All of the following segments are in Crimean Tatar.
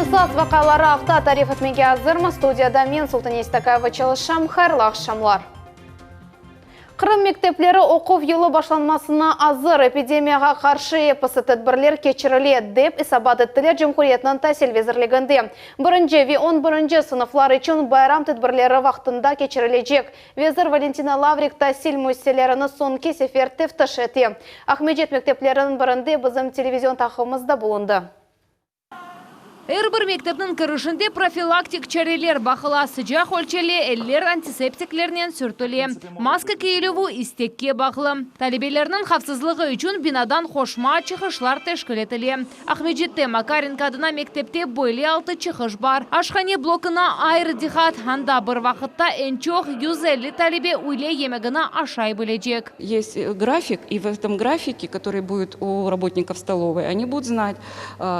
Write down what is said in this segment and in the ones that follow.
Esas vaqiaları aqta tarif etmege azırmız. Studiyada men, Sultane İstakayeva, çalışam. Hayırlı aqşamlar. Qırım mektepleri oquv yılı başlanmasına azır, epidemiyağa qarşı episi tedbirler keçirile, dep esabat ettiler Cumhuriyetniñ tasil vezirliginde. Birinci ve on birinci sınıflar içün bayram tedbirleri vaqtında keçirilecek. Vezir Valentina Lavrik tasil müessiselerini soñki sefer teftiş ete. Aqmescit mektepleriniñ birinde bizim televizion taqımımız da bulundı. Er bir mektepniñ kirişinde profilaktik çareler baqıla, sıcaq ölçele, eller antiseptiklernen sürtüle. Maska kiyilüvi istekke bağlı. Talebelerniñ havfsızlığı içün binadan qoşma çıqışlar teşkil etile. Aqmescitte Makarenko adına mektepte böyle altı çıqış bar. Aşhane blokuna ayrı diqqat, anda bir vaqıtta eñ çoq 150 talebe üyle yemegini aşay bilecek. Есть график, и в этом графике, который будет у работников столовой, они будут знать,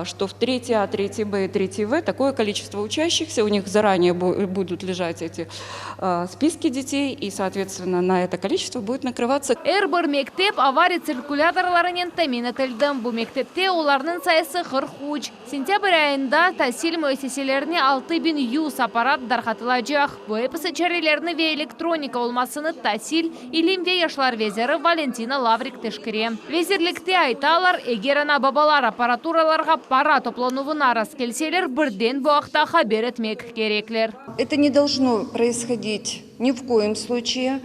что в третий А, третий Б и третий В такое количество учащихся, у них заранее будут лежать эти списки детей, и, соответственно, на это количество будет накрываться. Er bir mektep ava retsirkulâtorlarınen temin etildi. Bu mektepte olarnıñ sayısı 43. Sentâbr ayında tasil müessiselerine 6100 apparat darqatılacaq. Bu episi çarelerni ve elektronika olmasını tasil, ilim ve yaşlar veziri Valentina Lavrik teşkere. Vezirlikte aytalar, eger ana-babalar apparaturalarğa para toplanuvına rastkelseler, birden bu aqta haber etmek kerekler. Это не должно происходить ни в коем случае.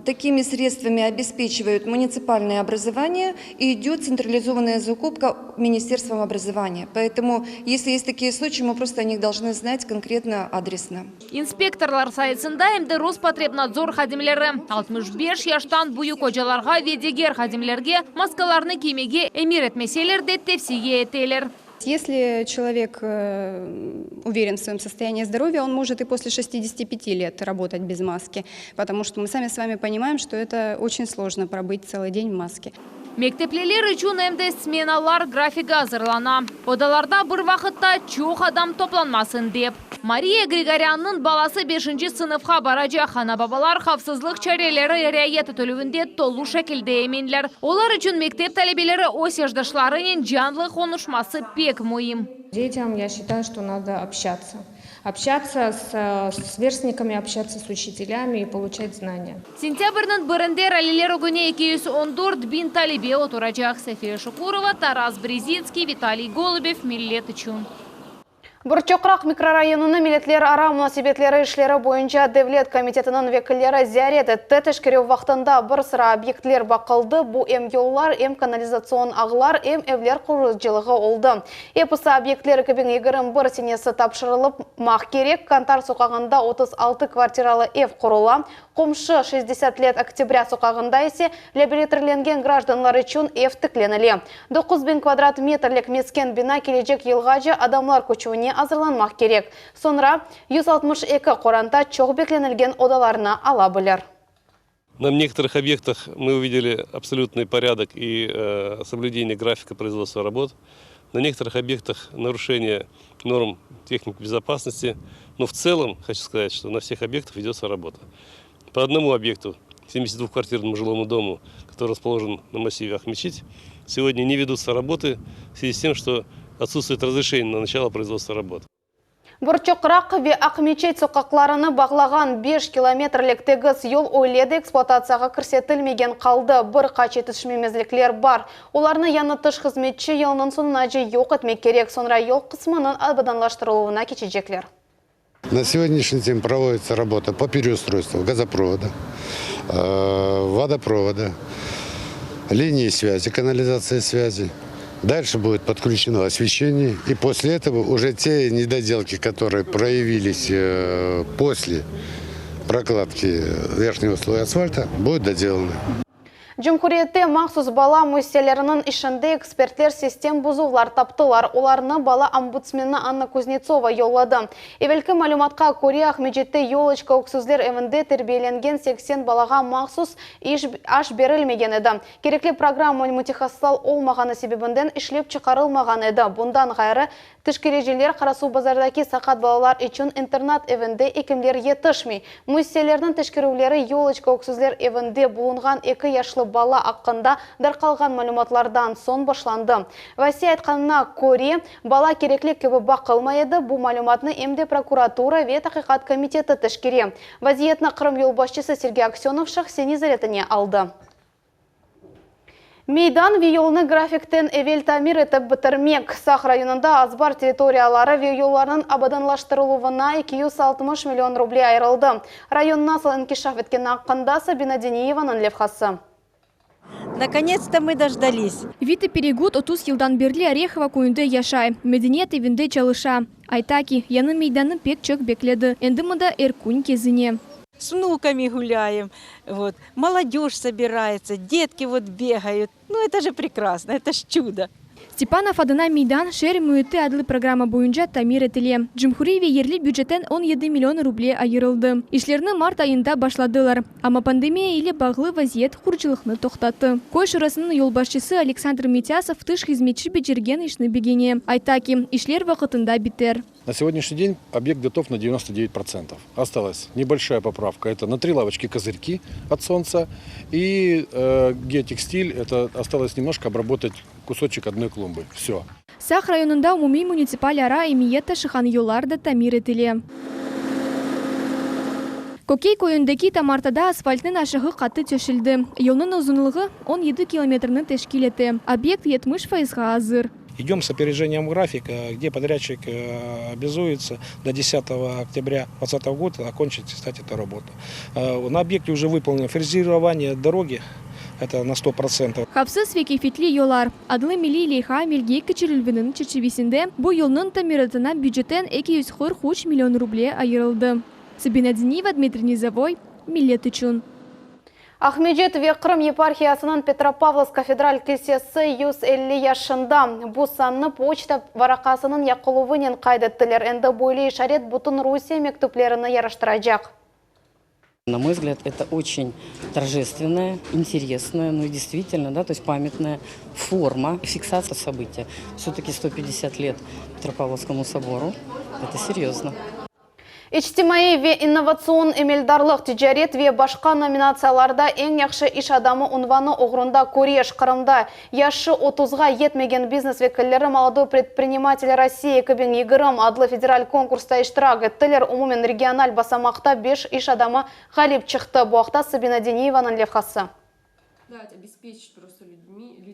Такими средствами обеспечивают муниципальное образование и идет централизованная закупка Министерством образования. Поэтому, если есть такие случаи, мы просто о них должны знать конкретно, адресно. İnspektorlar sayısında em de Rospotrebnadzor hadimleri. 65 yaştan büyük ocalarğa ve diger hadimlerge maskalarnı kiymege emir etmeseler de, tevsiye eteler. Если человек уверен в своем состоянии здоровья, он может и после 65 лет работать без маски, потому что мы сами с вами понимаем, что это очень сложно пробыть целый день в маске. Mektepliler içün em de smenalar grafigi azırlana. Odalarda bir vaqıtta çoq adam toplanmasın dep. Mariya Grigorânnıñ balası beşinci sınıfqa baracaq. Ana-babalar havfsızlıq çareleri riayet etilüvinde tolu şekilde eminler. Olar içün mektep talebeleri öz yaşdaşlarınen canlı qonuşması pek müim. Детям, я считаю, что надо общаться. Общаться с сверстниками, общаться с учителями и получать знания. Sentâbrniñ birinde raleler ögüne 214 biñ talebe oturacaq. Safiye Şukurova, Taras Brezitskiy, Vitaliy Golubev, Millet içün. Borçoqraq mikrorayonını milletlerara munasebetleri işleri boyunca devlet komitetiniñ vekilleri ziyaret etti. Teşkerüv vaqtında bir sıra obyektler baqıldı. Bu em yollar, em kanalizatsion ağlar, em evler qurucılığı oldı. Episi obyektler 2021 senesi tapşırılmaq kerek. Kantar soqağında 36 kvartiralı ev qurula. Qomşu 60 let Oktâbrâ soqağında ise reabilitirlengen grajdanlar içün ev tiklenile. 9000 kvadrat metrlik mesken bina kelecek yılğace adamlar köçüvine azırlanmaq kerek. Soñra 162 qoranta çoq beklenilgen odalarını ala bilir. На некоторых объектах мы увидели абсолютный порядок и соблюдение графика производства работ. На некоторых объектах нарушение норм техники безопасности. Но в целом хочу сказать, что на всех объектах ведется работа. По одному объекту, 72-квартирному жилому дому, который расположен на массиве Акмечеть, сегодня не ведутся работы в связи с тем, что отсутствует разрешение на начало производства работ. Borçoqraq ve Aqmeçet soqaqlarını bağlağan 5 kilometrlik tegiz yol öyle de ekspluatatsiyağa kirsetilmegen qaldı. Bir qaç yetişmemezlikler bar. Olarnı yañı tış hızmetçi yılnıñ soñunace yoq etmek kerek. Soñra yol qısmınıñ abadanlaştırıluvına keçecekler. На сегодняшний день проводится работа по переустройству газопровода, водопровода, линии связи, канализации связи. Дальше будет подключено освещение. И после этого уже те недоделки, которые проявились после прокладки верхнего слоя асфальта, будут доделаны. Cumhuriyette mahsus bala müessiseleriniñ işinde ekspertler sistem bozuvlar taptılar. Olarnı bala ombudsmeni Anna Kuznetsova yolladı. Evelki malümatqa köre, Aqmescitte Yoloçka öksüzler evinde terbiyelengen 80 balağa mahsus iş aş berilmegen edi. Kerekli programma mütehassıslar olmağanı sebebinden işlep çıqarılmağan edi. Bundan ğayrı, teşkericiler Qarasuvbazardaki saqat balalar içün internat evinde ekimler yetişmey. Müessiselerniñ teşkerüvleri Yoloçka öksüzler evinde bulunğan 2 yaşlı. yaşlı bala aqqında darqalğan malümatlardan soñ başlandı. Vasiy aytqanına köre, bala kerekli kibi baqılmay edi, bu malümatnı em de prokuratura ve Taqiqat komiteti teşkere. Vaziyetni Qırım yolbaşçısı Sergey Aksönov şahsiy nezaretine aldı. Meydan ve yolnı grafikten evel tamir etip bitirmek, Saq rayonında azbar territoriyaları ve yollarnıñ abadanlaştırıluvına 260 million ruble ayırıldı. Rayon nasıl inkişaf etkeni aqqında Sabina Deniyevanıñ levhası. Nakonets-to mı dojdalis. Vita Peregud 30 yıldan berli Orehovo köyünde yaşay, medeniyet evinde çalışa. Ayta ki, yañı meydannı pek çoq bekledi, endi mında er kün kezine. S vnukami gulâyem, vot, molodöj sobirayetsâ, detki vot begayut, nu eto je prekrasno, eto ж çudo. Stepanov adına meydan Şeer müiti adlı programma boyunca tamir etile. Cumhuriy ve yerli bücetten 17 million ruble ayırıldı. İşlerni mart ayında başladılar, amma pandemiya ile bağlı vaziyet qurucılıqnı toqtattı. Köy şurasınıñ yolbaşçısı Aleksandr Mitâsov tış hızmetçi becergen işni begene. Ayta ki, işler vaqıtında biter. На сегодняшний день объект готов на 99%. Осталась небольшая поправка. Это на три лавочки козырьки от солнца и э, геотекстиль. Это осталось немножко обработать кусочек одной клумбы. Все. Saq rayonında umumiy munitsipal ara emiyet taşığan yollar da tamir etile. Kökey köyündeki Tamartada asfaltnıñ aşağı qatı töşeldi. Yolnıñ uzunlığı 17 kilometrni teşkil ete. Obyekt 70 fayızğa azır. Идем с опережением графика, где подрядчик обязуется до 10 октября 2020 года окончить, кстати, эту работу. На объекте уже выполнено фрезерование дороги, это на 100%. Havfsız ve keyfiyetli yollar adlı milliy leyha amelge keçirilüviniñ çerçivesinde bu yolnıñ tamiratına bücetten 243 million ruble ayırıldı. Sabina Diniyeva, Dmitriy Nizovoy, Millet içün. Aqmescit ve Qırım yeparhiyasınıñ Petropavlovsk kafedral kilsesi 150 yaşında. Bu sannı poçta varaqasınıñ yaqıluvınen qayd ettiler. Endi böyle işaret bütün Rusiye mektüplerini yaraştıracaq. На мой взгляд, это очень торжественная, интересная, ну и действительно, да, то есть памятная форма фиксации события. Все-таки 150 лет Петропавловскому собору, это серьезно. İçtimaiy ve innovatsion emeldarlıq, ticaret ve başqa nominatsiyalarda eñ yahşı iş adamı unvanı oğrunda küreş Qırımda yaşı 30-ğa yetmegen biznes vekilleri Молодой предприниматель России 2020 adlı federal konkursta iştirak ettiler. Umumen regional basamaqta 5 iş adamı ğalip çıqtı. Bu aqta Sabina Deniyevanıñ levhası.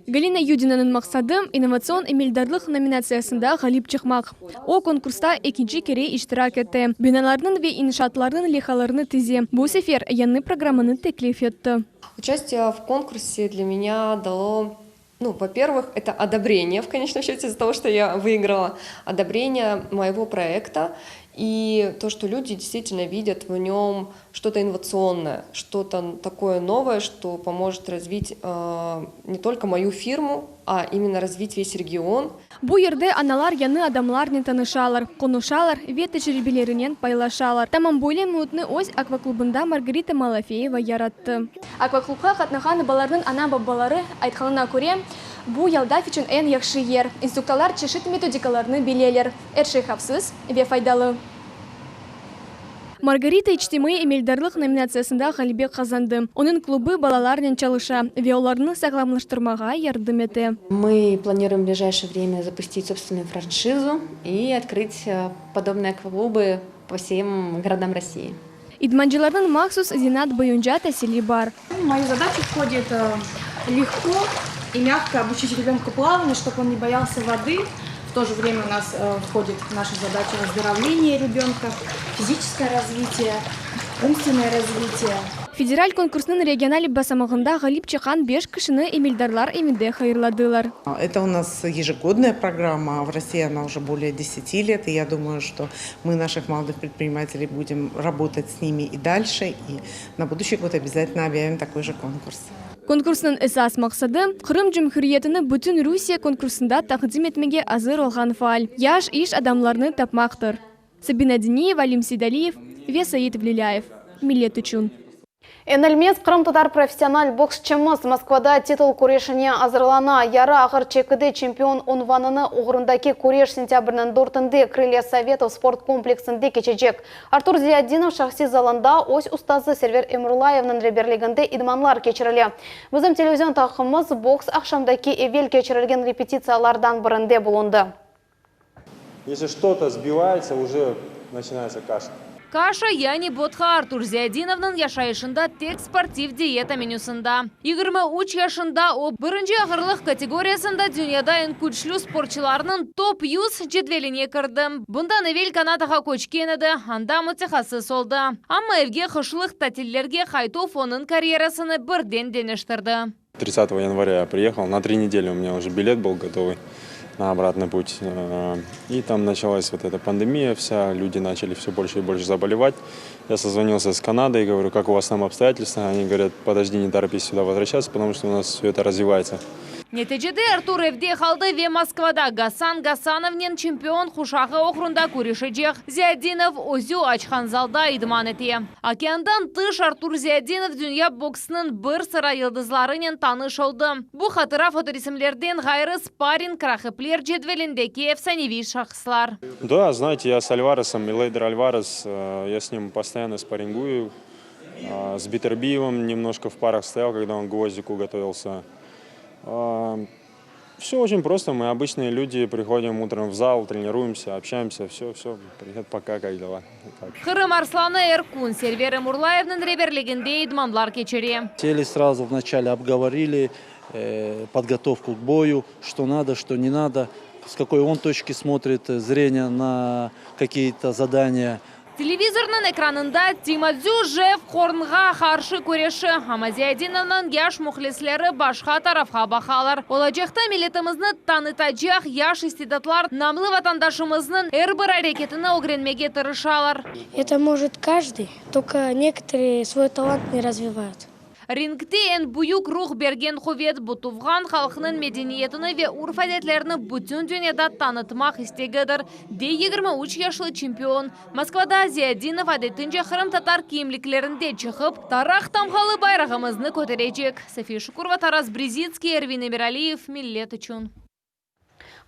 Galina Yudinanıñ maqsadı innovatsion emeldarlıq nominatsiyasında ğalip çıqmaq. O, konkursta ekinci kere iştirak ete. Binalarnıñ ve inşaatlarnıñ leyhalarını tize. Bu sefer yañı programmanı teklif etti. Участие в конкурсе для меня дало, ну, во-первых, это одобрение, в конечном счете, из-за того, что я выиграла, одобрение моего проекта и то, что люди действительно видят в нем что-то инновационное, что-то такое новое, что поможет развить э, не только мою фирму, а именно развить весь регион. Bu yerde analar yañı adamlarnen tanışalar, qonuşalar ve tecribelerinen paylaşalar. Tamam böyle müitni öz akvaklubında Margarita Malafeyeva yarattı. Akvaklubqa qatnağan balalarnıñ ana-babaları aytqanına köre, bu yaldav içün eñ yahşı yer. İnstruktorlar çeşit metodikalarnı bileler. Er şey havfsız ve faydalı. Margarita içtimaiy emeldarlıq nominatsiyasında ğalebe qazandı. Onıñ klubı balalarnen çalışa ve olarnı sağlamlaştırmağa yardım ete. Мы планируем в ближайшее время запустить собственную франшизу и открыть э, подобные акваклубы по всем городам России. İdmancılarnıñ mahsus zenaat boyunca tasili bar. В мою задачу входит э, легко и мягко обучить ребенка плаванию, чтобы он не боялся воды. В то же время у нас э, входит в нашу задачу оздоровление ребенка, физическое развитие, умственное развитие. Federal konkursnıñ regional basamağında ğalip çıqqan 5 kişini emeldarlar evinde hayırladılar. Это у нас ежегодная программа. В России она уже более 10 лет. И я думаю, что мы наших молодых предпринимателей будем работать с ними и дальше. И на будущий год обязательно объявим такой же конкурс. Konkursnıñ esas maqsadı Qırım Cumhuriyetini bütün Rusiye konkursında taqdim etmege azır olğan faal yaş iş adamlarını tapmaqtır. Sabina Diniyeva, Alim Seydaliyev ve Said Vlilâyev. Millet içün. Eñilmez qırımtatar professional boksçımız Moskvada titul küreşine azırlana. Yarı ağır çekide çempion unvanını oğrundaki küreş sentâbrniñ dörtünde Krılya Sovetov sport kompleksinde keçecek. Artur Ziyadinov şahsiy zalında öz ustazı Server Emrullayevniñ reberliginde idmanlar keçirile. Bizim televizion taqımımız boks aqşamdaki evel keçirilgen repetitsiyalardan birinde bulundı. Esli çto-to sbivayetsâ, uje naçinayetsâ kaşa. Kaşa, yani botqa Artur Ziyadinovnıñ yaşayışında tek sportiv diyeta menüsında. 23 yaşında o, birinci ağırlıq kategoriyasında dünyada eñ küçlü sportçılarnıñ top 100 cedveline kirdi. Bundan evel Kanadağa köçken edi, anda mütehassıs oldı. Amma evge qışlıq tatillerge qaytuv onıñ karyerasını birden deñiştirdi. 30 января я приехал, на три недели у меня уже билет был готовый на обратный путь. И там началась вот эта пандемия вся, люди начали все больше и больше заболевать. Я созвонился с Канадой, говорю, как у вас там обстоятельства? Они говорят, подожди, не торопись сюда возвращаться, потому что у нас все это развивается. Neticede Artur evde qaldı ve Moskvada Gasan Gasanovnen çempion quşağı oğrunda küreşecek. Ziyadinov özü açqan zalda idman ete. Okeandan tış Artur Ziyadinov dünya boksınıñ bir sıra yıldızlarınen tanış oldı. Bu hatıra fotoresimlerden ğayrı sparring raqipler cedvelindeki efsaneviy şahıslar. Да, знаете, я с Альваресом, Элейдер Альварес, я с ним постоянно спаррингую. С Бетербиевым немножко в парах стоял, когда он к Гвоздику готовился. Все очень просто. Мы обычные люди, приходим утром в зал, тренируемся, общаемся. Все, все. Привет, пока, как дела? Так. Qırım arslanı er kün Server Emurlayevniñ reberliginde idmanlar keçire. Сели сразу вначале обговорили э, подготовку к бою, что надо, что не надо, с какой он точки смотрит зрения на какие-то задания. Televizornıñ ekranında Tima Tsü Jeff Hornğa qarşı küreşi, amma Ziyadinovnıñ yaş mühlisleri başqa tarafqa baqalar. Olacaqta milletimizni tanıtacaq yaş istidatlar namlı vatandaşımıznıñ er bir areketini ögrenmege tırışalar. Это может каждый, только некоторые свой талант не развивают. Ringte eñ büyük ruh bergen quvet, bu tuvğan halqnıñ medeniyetini ve urf-adetlerini bütün dünyada tanıtmaq istegidir, dey 23 yaşlı çempion. Moskvada Ziyadinov adetince qırımtatar kiyimliklerinde çıqıp, taraq tamğalı bayrağımıznı köterecek. Safiye Şukurova, Taras Brezitskiy, Ervin Emiraliyev, Millet içün.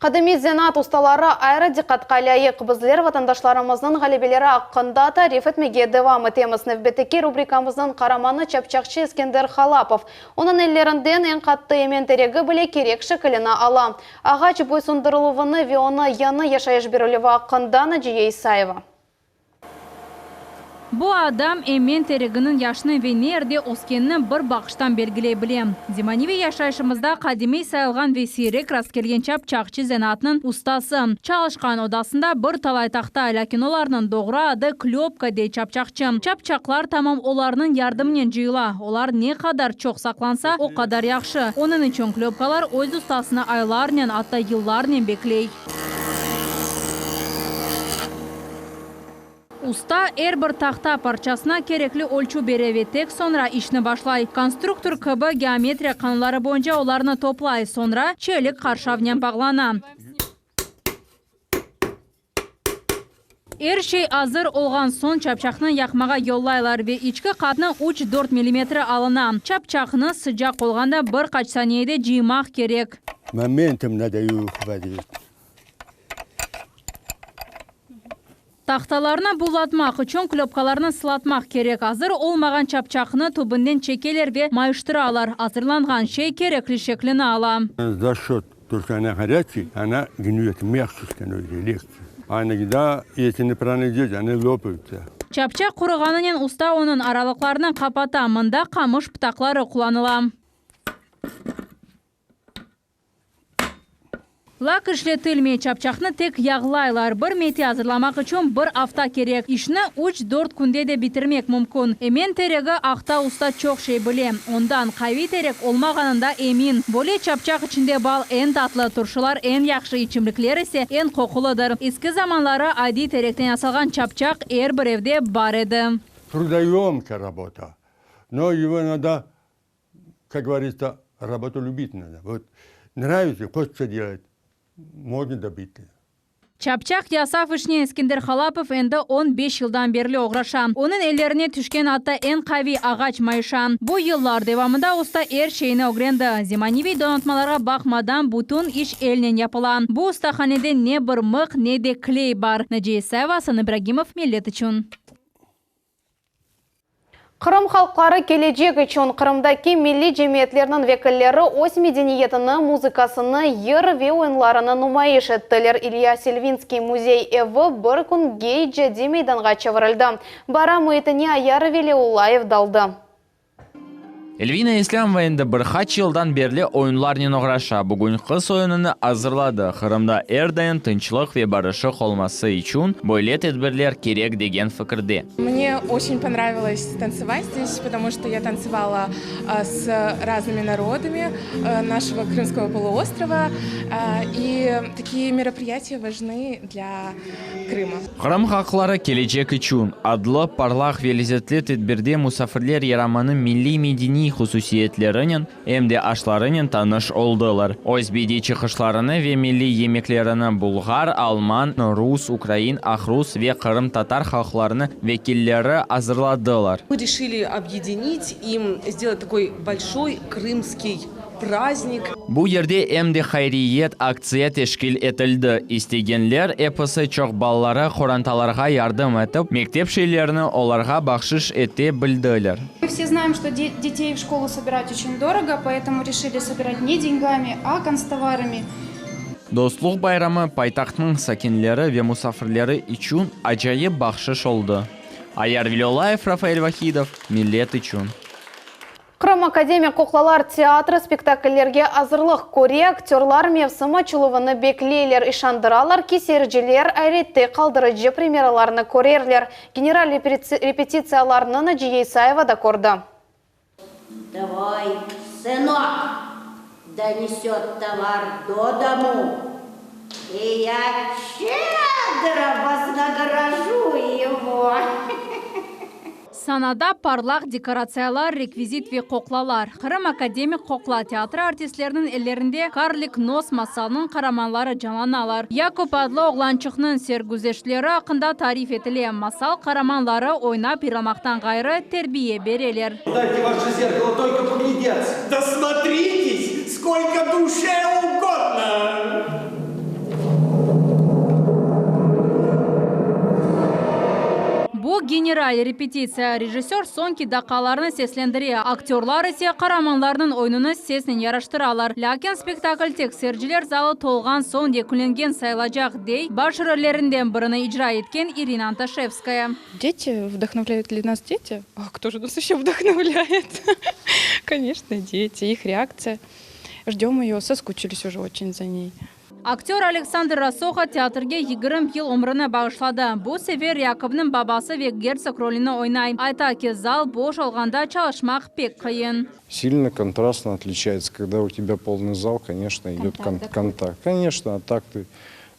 Qadimiy zenaat ustaları ayrı diqqatqa lâyıq. Bizler vatandaşlarımıznıñ ğalebeleri aqqında tarif etmege devam etemiz. Nevbetteki rubrikamıznıñ qaramanı çapçaqçı Eskender Halapov. Onıñ ellerinden eñ qattı emen teregi bile kerek şekilini ala. Ağaç boysundırıluvını ve oña yañı yaşayış berilüvi aqqında Naciye İsayeva. Bu adam emen tereginiñ yaşını ve ne yerde öskenini bir baqıştan belgiley bile. Zemaneviy yaşayışımızda qadimiy sayılğan ve siyrek rastkelgen çapçaqçı zenaatınıñ ustası. Çalışqan odasında bir talay tahta, lâkin olarnıñ doğru adı klöpka, dey çapçaqçı. Çapçaqlar tamam olarnıñ yardımınen cıyıla. Olar ne qadar çoq saqlansa, o qadar yahşı. Onıñ içün klöpkalar öz ustasını aylarnen, atta yıllarnen bekley. Usta er bir tahta parçasına kerekli ölçü bere ve tek soñra işni başlay. Konstruktor kibi geometriya qanunları boyunca olarnı toplay, soñra çelik qarşavnen bağlana. Er şey azır olğan soñ çapçaqnı yaqmağa yollaylar ve içki qatnıñ üç-dört millimetri alına. Çapçaqnı sıcaq olğanda bir qaç saniyede cıymaq kerek. Momentom nado uhvadit. Tahtalarnı buvlatmaq içün klöpkalarnı sılatmaq kerek. Azır olmağan çapçaqnı tübünden çekeler ve mayıştıralar. Azırlanğan şey kerekli şeklini ala. За счет то, что она горячая, она гниет, мягче становится, легче. А иногда, если неправильно делать, они лопаются. Çapçaq quruğanınen usta onıñ aralıqlarını qapata, mında qamış pıtaqları qullanıla. Lak işletilmey, çapçaqnı tek yağlaylar. Bir meti azırlamaq içün bir afta kerek. İşni üç-dört künde de bitirmek mümkün. Emen teregi aqta usta çoq şey bile. Ondan qaviy terek olmağanında emin. Böyle çapçaq içinde bal eñ tatlı, turşular eñ yahşı, içimlikler ise eñ qoqulıdır. Eski zamanları adiy terekten yasalğan çapçaq er bir evde bar edi. Trudoyomkaya rabota, no ego nado kak govoritsâ, rabotu lübit nado. Vot nravitsâ, hoçetsâ delat, mojno dobitsâ. Çapçaq yasav işinen Eskender Halapov endi on beş yıldan berli oğraşa. Onıñ ellerine tüşken atta eñ qaviy ağaç mayışa. Bu yıllar devamında usta er şeyni ögrendi. Zemaneviy donatmalarğa baqmadan, bütün iş elnen yapıla. Bu ustahanede ne bir mıq, ne de kley bar. Naciye İsayeva, Asan İbragimov, Millet içün. Qırım halqları kelecek içün Qırımdaki milliy cemiyetlerniñ vekilleri öz medeniyetini, muzıkasını, yır ve oyunlarını numayış ettiler. İlya Selvinskiy müzey evi bir künge icadiy meydanğa çevirildi. Bayram müitine Ayar Veleullayev daldı. Elvina İslâmova endi bir qaç yıldan berli oyunlarnen oğraşa. Bugün qız oyunını azırladı. Qırımda er daim tınçlıq ve barışıq olması içün böyle tedbirler kerek degen fikirde. Mne очень понравилось танцевать здесь, потому что я танцевала с разными народами нашего Крымского полуострова, и такие мероприятия важны для Крыма. Qırım halqları kelecek içün adlı parlaq ve lezetli tedbirde musafirler yaramanıñ milliy-medeniy hususiyetlerinen, em de aşlarınen tanış oldılar. Öz bediy çıqışlarını ve milliy yemeklerini bulğar, alman, rus, ukrain, aqrus ve qırımtatar halqlarınıñ vekilleri azırladılar. Мы решили объединить и сделать такой большой крымский prazdnik. Bu yerde em de hayriyet aktsiya teşkil etildi. İstegenler episi çoq balaları qorantalarğa yardım etip, mektep şeylerini olarğa bahşış ete bildiler. Мы все знаем, что детей в школу собирать очень дорого, поэтому решили собирать не деньгами, а канцтоварами. Dostluq bayramı paytahtnıñ sakinleri ve musafirleri içün acayip bahşış oldı. Ayar Veliollayev, Rafael Vahidov, Millet içün. Qırım akademik qoqlalar teatri spektakllerge azırlıq köre, aktörlar mevsim açıluvını bekleyler, işandıralar ki, seyirciler ayrette qaldırıcı premyeralarnı körerler. General repetitsiyalarnı Naciye İsayeva da kördi. Tvой сынок донесет товар до дому, и я щедро вознагражу его. Sanada parlaq dekoratsiyalar, rekvizit ve qoqlalar. Qırım akademik qoqla teatri artistleriniñ ellerinde Karlik nos masalınıñ qaramanları canlanalar. Yakob adlı oğlançıqnıñ sergüzeştleri aqqında tarif etile. Masal qaramanları oynap yırlamaqtan ğayrı, terbiye bereler. Dayte vaşe zerkalo tolko poglядеться. Da smotrites, skolko duşe ugodno! Bu general repetitsiya. Rejissör soñki daqqalarnı seslendire, aktörlar ise qaramanlarnıñ oyunını sesnen yaraştıralar. Lâkin spektakl tek seyirciler zalı tolğan soñ yekünlengen sayılacaq, dey baş rollerinden birini icra etken İrina Antoşevskaya. Deti, vdahnovlâyut li nas deti? A kto je nas eşe vdahnovlâet? Koneçno, deti, ih reaktsiya. Ždem eyo, soskuçilis uje oçen za ney. Aktör Aleksandr Rasoha teatrge 20 yıl ömrüni bağışladı. Bu sefer Yakobnıñ babası ve gertsog rolüni oynay. Ayta ki, zal boş olğanda çalışmaq pek qıyın. Сильно контрастно отличается, когда у тебя полный зал, конечно, идет контакт. Конечно, а так ты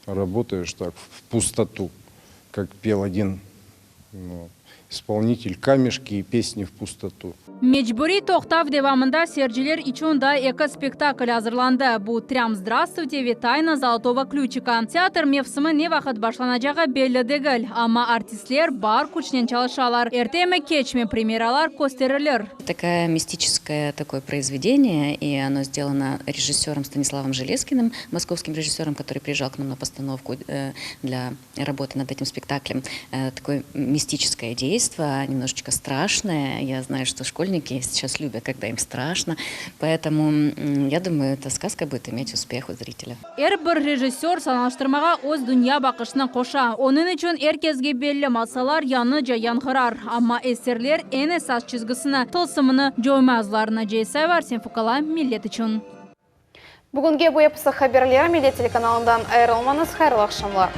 работаешь так в пустоту, как пел один ну, исполнитель камешки и песни в пустоту. Mecburiy toqtav devamında seyirciler içün daa eki spektakl azırlandı. Bu Trям zdravstvuyte ve Tayna zolotого klüçika. Teatr mevsimi ne vaqıt başlanacağı belli degil, amma artistler bar küçnen çalışalar. Ertemi, keçmi premyeralar kösterilir. Такая мистическое такое произведение, и оно сделано режиссером Станиславом Железкиным, московским режиссером, который приезжал к нам на постановку для работы над этим спектаклем. Такое мистическое действо, немножечко страшное. Я знаю, что школьники сейчас любят, когда им страшно. Поэтому, я думаю, эта сказка будет иметь успех у зрителя. Er bir rejissör sanalaştırmağa öz dünyabaqışını qoşa. Onıñ içün er kesge belli masallar yañıca yañğırar. Amma eserler eñ esas çizgisini, tılsımını coymazlar. Naciye İsayeva, Arsen Fukala, Millet içün. Bugünge bu episi haberler, Millet telekanalından ayırılmañız, hayırlı aqşamlar.